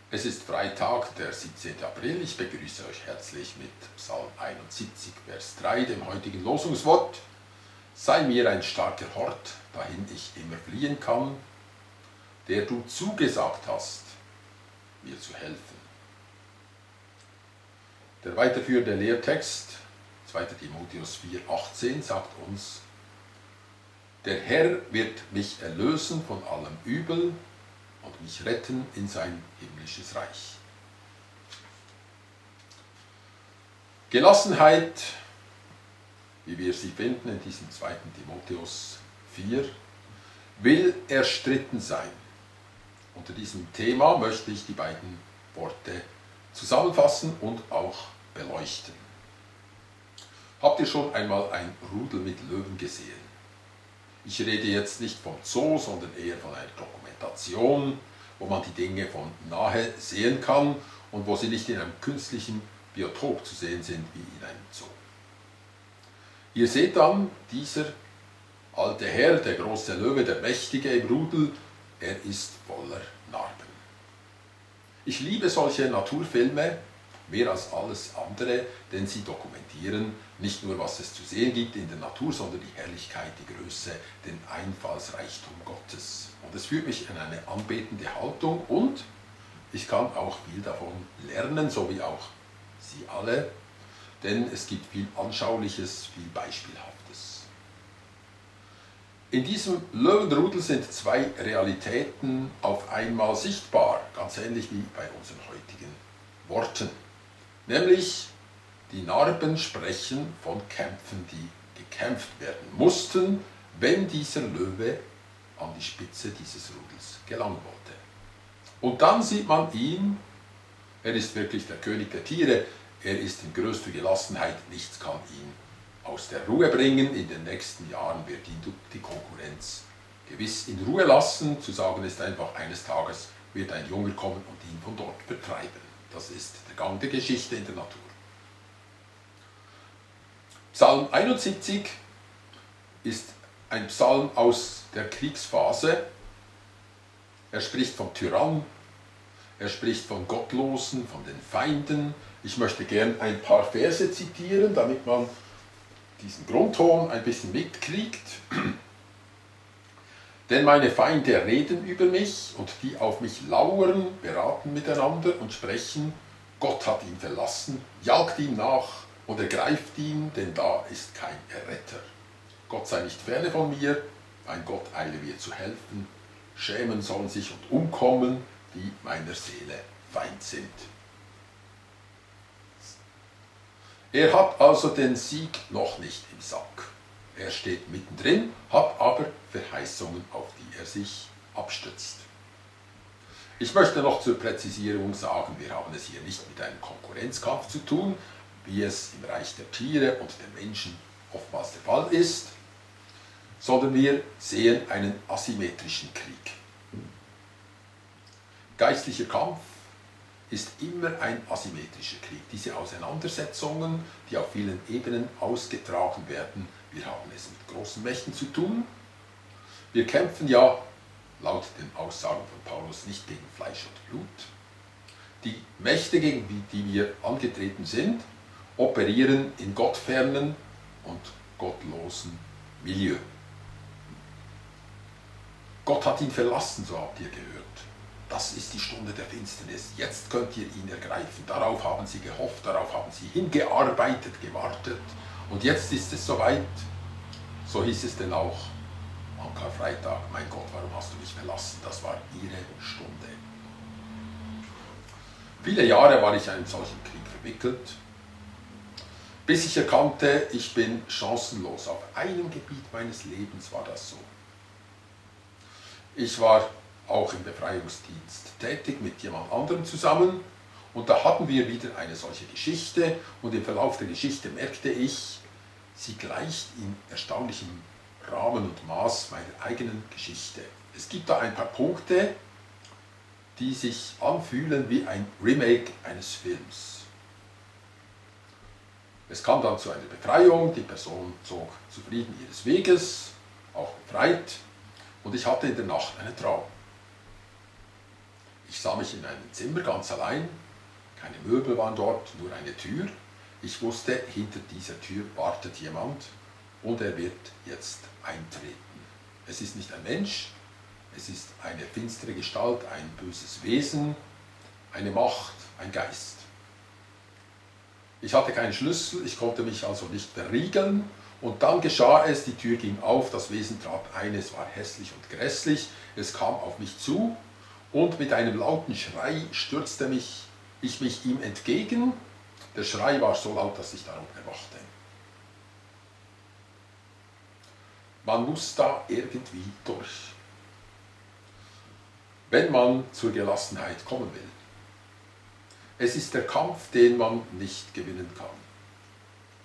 Es ist Freitag, der 17. April. Ich begrüße euch herzlich mit Psalm 71, Vers 3, dem heutigen Losungswort. Sei mir ein starker Hort, dahin ich immer fliehen kann, der du zugesagt hast, mir zu helfen. Der weiterführende Lehrtext, 2. Timotheus 4,18, sagt uns: Der Herr wird mich erlösen von allem Übel und mich retten in sein himmlisches Reich. Gelassenheit, wie wir sie finden in diesem 2. Timotheus 4, will erstritten sein. Unter diesem Thema möchte ich die beiden Worte zusammenfassen und auch beleuchten. Habt ihr schon einmal ein Rudel mit Löwen gesehen? Ich rede jetzt nicht vom Zoo, sondern eher von einer Dokumentation, wo man die Dinge von nahe sehen kann und wo sie nicht in einem künstlichen Biotop zu sehen sind wie in einem Zoo. Ihr seht dann, dieser alte Herr, der große Löwe, der Mächtige im Rudel, er ist voller Narben. Ich liebe solche Naturfilme mehr als alles andere, denn sie dokumentieren nicht nur, was es zu sehen gibt in der Natur, sondern die Herrlichkeit, die Größe, den Einfallsreichtum Gottes. Und es führt mich in eine anbetende Haltung und ich kann auch viel davon lernen, so wie auch Sie alle, denn es gibt viel Anschauliches, viel Beispielhaftes. In diesem Löwenrudel sind zwei Realitäten auf einmal sichtbar, ganz ähnlich wie bei unseren heutigen Worten. Nämlich, die Narben sprechen von Kämpfen, die gekämpft werden mussten, wenn dieser Löwe an die Spitze dieses Rudels gelangen wollte. Und dann sieht man ihn, er ist wirklich der König der Tiere, er ist in größter Gelassenheit, nichts kann ihn aus der Ruhe bringen. In den nächsten Jahren wird ihn die Konkurrenz gewiss in Ruhe lassen. Zu sagen ist einfach, eines Tages wird ein Junge kommen und ihn von dort vertreiben. Das ist der Gang der Geschichte in der Natur. Psalm 71 ist ein Psalm aus der Kriegsphase. Er spricht vom Tyrann, er spricht von Gottlosen, von den Feinden. Ich möchte gern ein paar Verse zitieren, damit man diesen Grundton ein bisschen mitkriegt. Denn meine Feinde reden über mich und die auf mich lauern, beraten miteinander und sprechen: Gott hat ihn verlassen, jagt ihm nach und ergreift ihn, denn da ist kein Erretter. Gott sei nicht ferne von mir, mein Gott eile mir zu helfen. Schämen sollen sich und umkommen, die meiner Seele Feind sind. Er hat also den Sieg noch nicht im Sack. Er steht mittendrin, hat aber Verheißungen, auf die er sich abstützt. Ich möchte noch zur Präzisierung sagen, wir haben es hier nicht mit einem Konkurrenzkampf zu tun, wie es im Reich der Tiere und der Menschen oftmals der Fall ist, sondern wir sehen einen asymmetrischen Krieg. Geistlicher Kampf ist immer ein asymmetrischer Krieg. Diese Auseinandersetzungen, die auf vielen Ebenen ausgetragen werden, wir haben es mit großen Mächten zu tun. Wir kämpfen ja, laut den Aussagen von Paulus, nicht gegen Fleisch und Blut. Die Mächte, gegen die wir angetreten sind, operieren in gottfernen und gottlosen Milieu. Gott hat ihn verlassen, so habt ihr gehört. Das ist die Stunde der Finsternis. Jetzt könnt ihr ihn ergreifen. Darauf haben sie gehofft, darauf haben sie hingearbeitet, gewartet. Und jetzt ist es soweit. So hieß es denn auch am Karfreitag: Mein Gott, warum hast du mich verlassen? Das war ihre Stunde. Viele Jahre war ich in einem solchen Krieg verwickelt, bis ich erkannte, ich bin chancenlos. Auf einem Gebiet meines Lebens war das so. Ich war auch im Befreiungsdienst tätig mit jemand anderem zusammen und da hatten wir wieder eine solche Geschichte und im Verlauf der Geschichte merkte ich, sie gleicht in erstaunlichem Rahmen und Maß meiner eigenen Geschichte. Es gibt da ein paar Punkte, die sich anfühlen wie ein Remake eines Films. Es kam dann zu einer Befreiung, die Person zog zufrieden ihres Weges, auch befreit, und ich hatte in der Nacht einen Traum. Ich sah mich in einem Zimmer ganz allein, keine Möbel waren dort, nur eine Tür. Ich wusste, hinter dieser Tür wartet jemand und er wird jetzt eintreten. Es ist nicht ein Mensch, es ist eine finstere Gestalt, ein böses Wesen, eine Macht, ein Geist. Ich hatte keinen Schlüssel, ich konnte mich also nicht verriegeln und dann geschah es, die Tür ging auf, das Wesen trat ein, es war hässlich und grässlich, es kam auf mich zu und mit einem lauten Schrei stürzte ich mich ihm entgegen. Der Schrei war so laut, dass ich darum erwachte. Man muss da irgendwie durch, wenn man zur Gelassenheit kommen will. Es ist der Kampf, den man nicht gewinnen kann.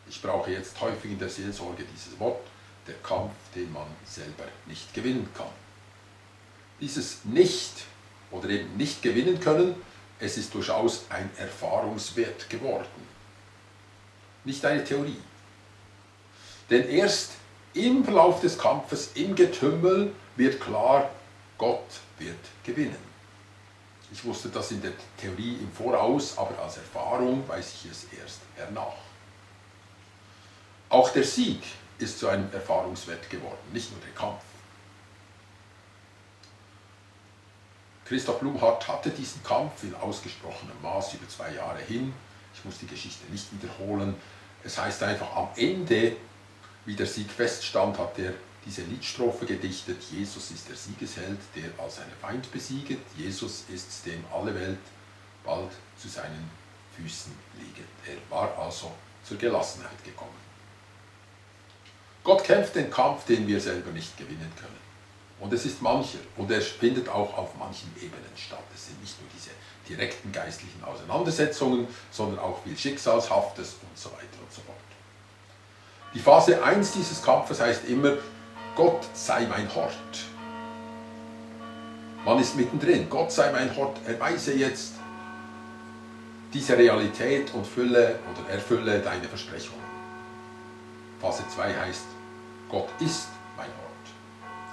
Ich brauche jetzt häufig in der Seelsorge dieses Wort, der Kampf, den man selber nicht gewinnen kann. Dieses Nicht oder eben nicht gewinnen können, es ist durchaus ein Erfahrungswert geworden. Nicht eine Theorie. Denn erst im Verlauf des Kampfes, im Getümmel, wird klar, Gott wird gewinnen. Ich wusste das in der Theorie im Voraus, aber als Erfahrung weiß ich es erst hernach. Auch der Sieg ist zu einem Erfahrungswert geworden, nicht nur der Kampf. Christoph Blumhardt hatte diesen Kampf in ausgesprochenem Maß über 2 Jahre hin. Ich muss die Geschichte nicht wiederholen. Es heißt einfach, am Ende, wie der Sieg feststand, hat er diese Liedstrophe gedichtet: Jesus ist der Siegesheld, der all seine Feind besieget. Jesus ist's, dem alle Welt bald zu seinen Füßen liegt. Er war also zur Gelassenheit gekommen. Gott kämpft den Kampf, den wir selber nicht gewinnen können. Und es ist mancher, und er findet auch auf manchen Ebenen statt. Es sind nicht nur diese direkten geistlichen Auseinandersetzungen, sondern auch viel Schicksalshaftes und so weiter und so fort. Die Phase 1 dieses Kampfes heißt immer: Gott sei mein Hort. Man ist mittendrin. Gott sei mein Hort. Erweise jetzt diese Realität und erfülle deine Versprechungen. Phase 2 heißt: Gott ist mein Hort.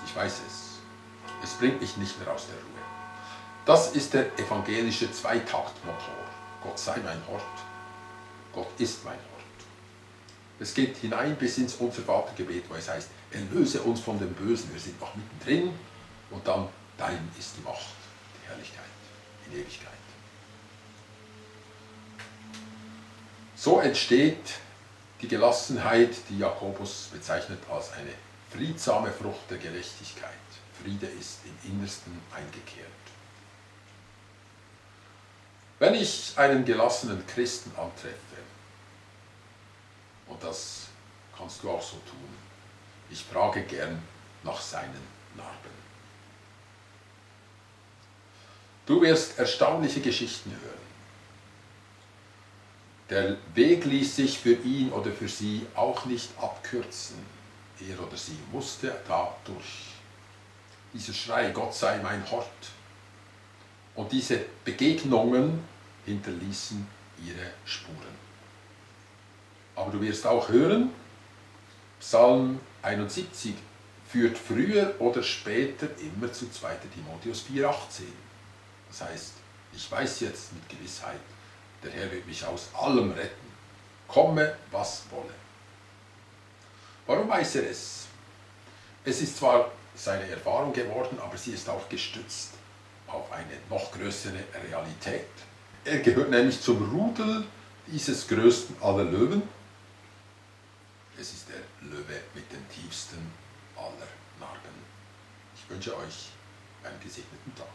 Ich weiß es. Es bringt mich nicht mehr aus der Ruhe. Das ist der evangelische Zweitaktmotor. Gott sei mein Hort. Gott ist mein Hort. Es geht hinein bis ins Unser-Vater-Gebet, wo es heißt: Erlöse uns von dem Bösen. Wir sind noch mittendrin und dann: Dein ist die Macht, die Herrlichkeit in Ewigkeit. So entsteht die Gelassenheit, die Jakobus bezeichnet als eine friedsame Frucht der Gerechtigkeit. Friede ist im Innersten eingekehrt. Wenn ich einen gelassenen Christen antreffe, und das kannst du auch so tun, ich frage gern nach seinen Narben. Du wirst erstaunliche Geschichten hören. Der Weg ließ sich für ihn oder für sie auch nicht abkürzen. Er oder sie musste da durch. Dieser Schrei: Gott sei mein Hort. Und diese Begegnungen hinterließen ihre Spuren. Aber du wirst auch hören, Psalm 71 führt früher oder später immer zu 2. Timotheus 4,18. Das heißt, ich weiß jetzt mit Gewissheit, der Herr wird mich aus allem retten, komme was wolle. Warum weiß er es? Es ist zwar seine Erfahrung geworden, aber sie ist auch gestützt auf eine noch größere Realität. Er gehört nämlich zum Rudel dieses größten aller Löwen. Es ist der Löwe mit den tiefsten aller Narben. Ich wünsche euch einen gesegneten Tag.